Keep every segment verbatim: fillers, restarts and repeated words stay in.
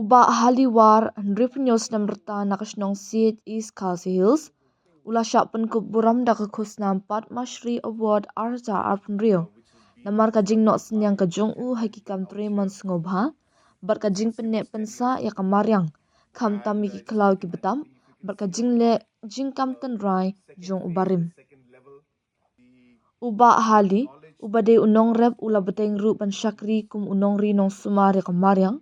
U Bah Haliwar, hynriewphew snem rta na ka shnong Siej, East Khasi Hills, u la shah pynkup burom da ka khusnam Padma Shri Award arhajar arphew hynriew namar ka jingnoh synñiang ka jong u ha ki kam trei mon sngewbha bad ka jingpynneh pynsah ïa ka mariang, khamtam ïa ki khlaw ki btap bad ka jingleh jingkam tynrai jong u barim. U Bah Hali, uba dei u nongrep, u la bteng ruh ban shakri kum u nongri nongsumar ïa ka mariang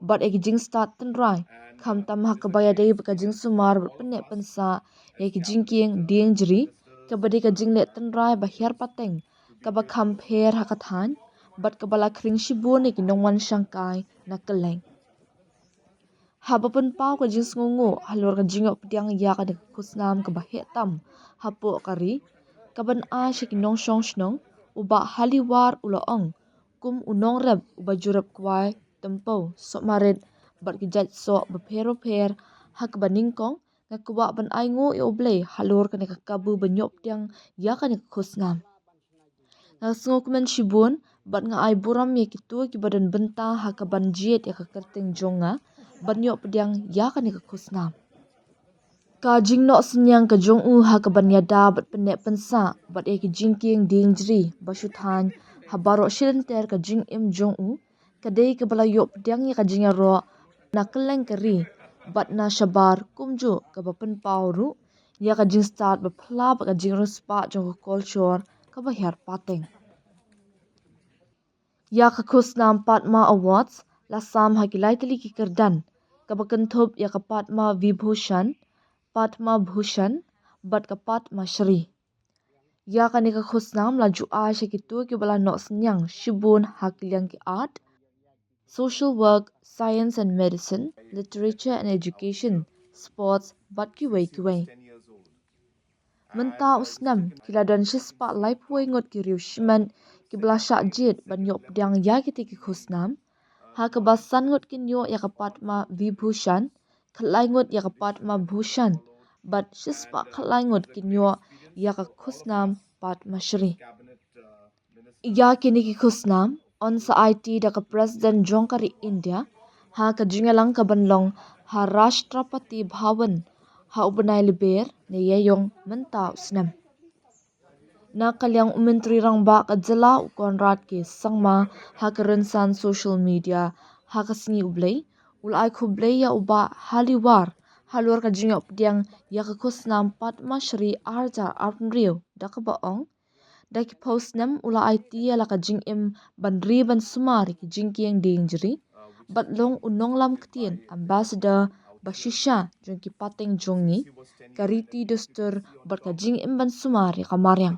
bad ïa ki jingstad tynrai, khamtam ha kaba ïadei bad ka jingsumar bad pynneh pynsah ïa ki jingkieng dieng jri, kaba dei ka jingleh tynrai ba hiar pateng, kaba kham pher ha ka thaiñ bad kaba la khring shibun ïa ki nongwan shangkai na kylleng. Haba pynpaw ka jingsngewnguh halor ka jingïoh pdiang ïa kane ka khusnam kaba heh tam hapoh ka ri, kaban ai sha ki nongshong shnong, u Bah Haliwar u la ong, kum u nongrep uba ju rep kwai, tympew, sohmarit bad ki jait soh bapher bapher, ha kaba nyngkong nga kwah ban ainguh ïa U Blei halor kane ka kabu ban ïoh pdiang ïa kane ka khusnam. Nga sngewkmen shibun bad nga ai burom ïa kito kiba don bynta ha kaban jied ïa ka kyrteng jong nga ban ïoh pdiang ïa kane ka khusnam. Ka jingnoh synñiang ka jong u ha kaban ïada bad pynneh pynsah bad ïa ki jingkieng dieng jri ba shu thaiñ ha baroh shilynter ka jingim jong u, ka dei kaba la ïoh pdiang ïa ka jingïaroh na kylleng ka ri bad na shabar, kumjuh kaba pynpaw ruh ïa ka jingstad baphylla bad ka jingriewspah jong ka kolshor kaba hiar pateng. Ïa ka khusnam Padma Awards la sam ha ki lai tylli ki kyrdan, kaba kynthup ïa ka Padma Vibhushan, Padma Bhushan bad ka Padma Shri. Ïa kane ka khusnam la ju ai sha kito kiba la noh synñiang shibun ha ki liang ki art, social work, science and medicine, literature and education, sports bad kiwei kiwei. Mynta u snem ki la don shispah laiphew wei ngut ki riewshimet kiba la shah jied ban ïoh pdiang ïa kite ki khusnam, ha kaba san ngut kin ïoh ïa ka Padma Vibhushan, khatlai ngut ïa ka Padma Bhushan bad shispah khatlai ngut kin ïoh ïa ka khusnam Padma Shri. Ïa kine ki khusnam yn sa aiti da ka President jong ka ri India ha ka jingïalang kaban long ha Rashtrapati Bhavan ha u bnai Lber ne Ïaïong mynta u snem. Na ka liang u Myntri Rangbah ka jylla u Conrad K Sangma ha ka rynsan social media ha ka sngi U Blei u la ai khublei ïa u Bah Haliwar halor ka jingïoh pdiang ïa ka khusnam Padma Shri arhajar arphew hynriew da kaba ong, da ki phew snem u la aiti ïa la ka jingim ban ri ban sumar ïa ki jingkieng dieng jri bad long u nonglam ktien, ambassador ba shisha jong ki pateng jong ngi, ka riti dustur bad ka jingim ban sumar ïa ka mariang.